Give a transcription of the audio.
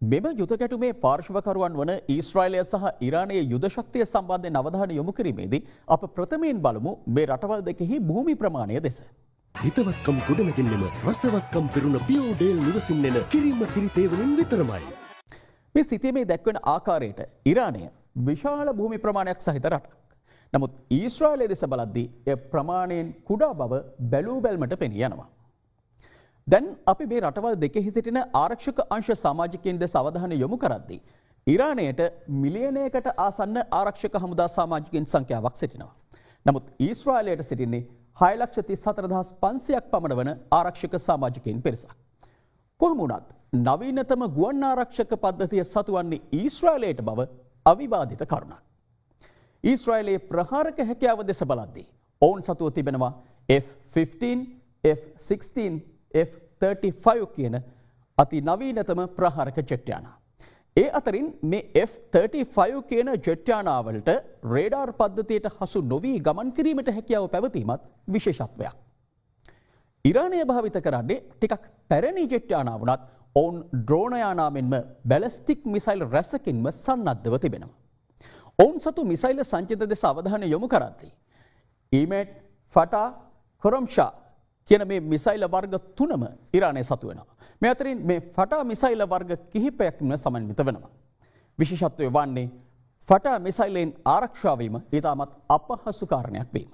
මෙම යුද ගැටුමේ පාර්ශ්වකරුවන් වන ඊශ්‍රායලය සහ ඉරානයේ යුද ශක්තිය සම්බන්ධයෙන් අවධානය යොමු කිරීමේදී අප ප්‍රථමයෙන් බලමු මේ රටවල් දෙකෙහි භූමි ප්‍රමාණය දෙස. හිතවත්කම් ගොඩනගෙන්නෙම රසවත්කම් පිරුණ පියෝඩේල් නිවසින් එන කිරිම කිරිතේ වලින් විතරමයි. මේ සිතියමේ දැක්වෙන ආකාරයට ඉරානය විශාල භූමි ප්‍රමාණයක් සහිත රටක්. නමුත් ඊශ්‍රායලය දෙස බලද්දී එය ප්‍රමාණයෙන් කුඩා බව බැලූ බැල්මට පෙනී යනවා. දැන් අපි මේ රටවල් දෙකෙහි සිටින ආරක්ෂක අංශ සමාජිකයින් දෙස අවධානය යොමු කරද්දී ඉරානයට මිලියනයකට ආසන්න ආරක්ෂක හමුදා සමාජිකයින් සංඛ්‍යාවක් සිටිනවා. නමුත් ඊශ්‍රායලයට සිටින්නේ 6,34,500ක් පමණ වන ආරක්ෂක සමාජිකයින් පිරිසක්. කොහොම වුණත් නවීනතම ගුවන් ආරක්ෂක පද්ධතිය සතුවන්නේ ඊශ්‍රායලයට බව අවිවාදිත කරුණක්. ඊශ්‍රායලයේ ප්‍රහාරක හැකියාව දෙස බලද්දී ඔවුන් සතුව තිබෙනවා F-15, F-16, F-35 කියන අති නවීනතම ප්‍රහාරක ජෙට් යානා. ඒ අතරින් මේ F-35 කියන ජෙට් යානාවලට රේඩාර් පද්ධතියට හසු නොවී ගමන් කිරීමට හැකියාව පැවතීමත් විශේෂත්වයක්. ඉරානය භාවිත කරන්නේ ටිකක් පැරණි ජෙට් යානා වුණත් ඔවුන් ඩ්‍රෝන යානා මෙන්ම බැලස්ටික් මිසයිල් රැසකින්ම සන්නද්ධව තිබෙනවා. ඔවුන් සතු මිසයිල සංචිත දෙස අවධානය යොමු කරද්දී ඊමේට්, ෆටා, කොරම්ෂා කියන මේ මිසයිල වර්ග තුනම ඉරානය සතු වෙනවා. මේ අතරින් මේ ෆටා මිසයිල වර්ග කිහිපයක්ම සමන්විත වෙනවා. විශේෂත්වය වන්නේ ෆටා මිසයිලෙන් ආරක්ෂා වීම ඉතාමත් අපහසු කාරණයක් වීම.